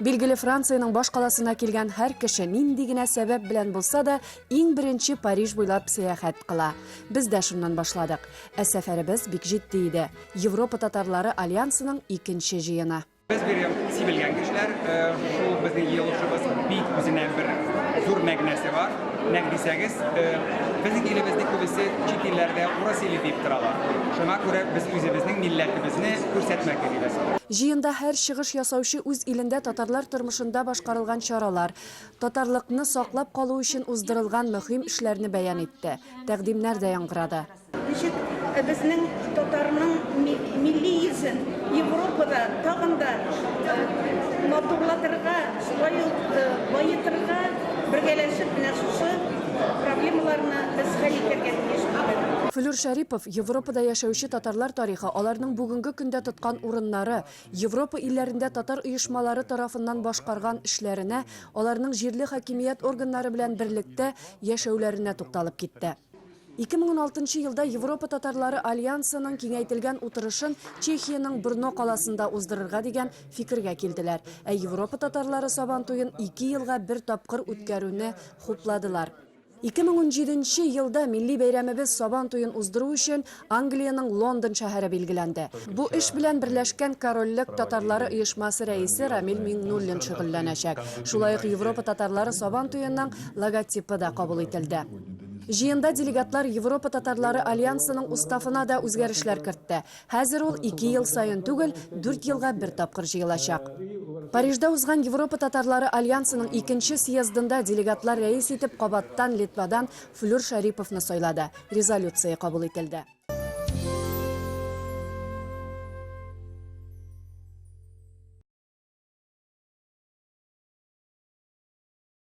Билгеле, Франциянең баш каласына килгән һәр кеше нинди генә сәбәп белән булса да, иң беренче Париж буйлап сәяхәт кыла. Без дә шуннан башладык. Ә сәфәребез бик җитди иде. Европа татарлары альянсының икенче җыены. Без биргә сибелгән кешеләр, шул безнең җыелышыбыз бик үзенә бер зур мәгънәсе бар. Нәкъ дисәгез, безнең илебезне күбесе чит илләрдә урыс иле дип торалар. Шуңа күрә без үзебезнең милләтебезне күрсәтмәк телибез. Җыенда һәр чыгыш ясаучы үз илендә татарлар тормышында башкарылган чаралар, татарлыкны саклап калу өчен уздырылган мөһим эшләрне бәян итте. Тәкъдимнәр дә яңгырады. Ничек безнең татарның милли йөзен Европада тагын да матурлатырга, шулай ук баетырга, бергәләшеп менә шушы проблемаларны без хәл итәргә тиеш бүген. Флүр Шәрипов Европада яшәүче татарлар тарихы, аларның бүгенге көндә тоткан урыннары, Европа илләрендә татар оешмалары тарафыннан башкарган эшләренә, аларның җирле хакимият органнары белән берлектә яшәүләренә тукталып китте. 2016 нчы елда Европа татарлары альянсының киңәйтелгән утырышын Чехиянең Брно каласында уздырырга дигән фикергә килделәр. Ә Европа татарлары Сабантуен ике елга бер тапкыр үткәрүне хупладылар. 2017 нче елда милли бәйрәмебез Сабан туен уздыру өчен Англиянең Лондон шәһәре билгеләнде. Бу эш белән Берләшкән Корольлек татарлары оешмасы рәисе Рамил Миңнуллин шөгыльләнәчәк. Шулай ук Европа татарлары Сабан туеның логотипы да кабул ителде. Җыенда делегатлар Европа татарлары альянсының уставына да үзгәрешләр кертте. Хәзер ул ике ел саен түгел, дүрт елга бер тапкыр җыелачак. Парижда узган Европа татарлары альянсының икенче съездында делегатлар рәис итеп кабаттан Литвадан Флүр Шәриповны сайлады. Резолюция кабул ителде.